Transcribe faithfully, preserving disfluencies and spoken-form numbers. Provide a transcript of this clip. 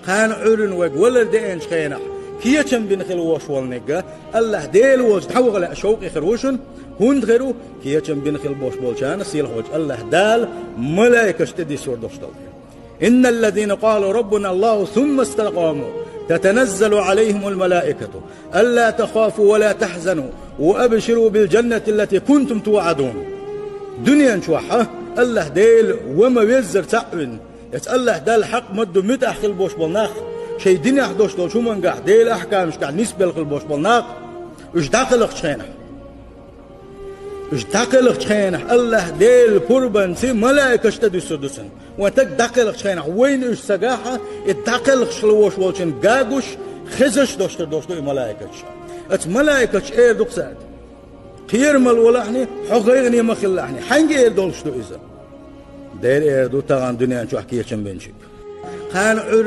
Кхана Ӏуьйранна вайга валар деанчу хенахь, кечам бина хила волуш волниг а, АллахӀ Дела волчу дӀаваха лаьа шовкъе хир ву шуна, хӀунда хир ву, кечам бина хила болуш болчарна сийлахьволчу АллахӀ Дала малайкаш тӀедуссур долуш долу. إن الذين قالوا ربنا الله ثم استقاموا تتنزل عليهم الملائكة ألا تخافوا ولا تحزنوا وأبشروا بالجنة التي كنتم توعدون. Дуьнен чохь а АллахӀ Дела ва ма веззара цхьаъ вина, эца АллахӀ Далла хьакъ ма ду муьтӀахь хила болуш болу нах, шайн динехь долуш долчу хӀумангахь, Делан ахкамашкахь нисбелла хила болуш болу нах, уьш дӀакхелхачу хенахь. Уьш дӀакхелхачу хенахь АллахӀ Делан пурбанца малайкаш тӀедуьссур ду цунна. Вайн стаг дӀакхелхачу хенахь вайна уьш ца гахь а, и дӀакхелхаш хила волуш волчун гуш, хезаш долуш хир долуш ду и малайкаш. Оцу малайкаша эр ду-кх цаьрга: «Кхерамал валахьний, хьо гӀайгӀане ма хилалахьний». Хьаьнга эр долуш ду иза? Дера эр ду тахана дуьнен чохь кечам бинчуьнга. Кхана Ӏуьйр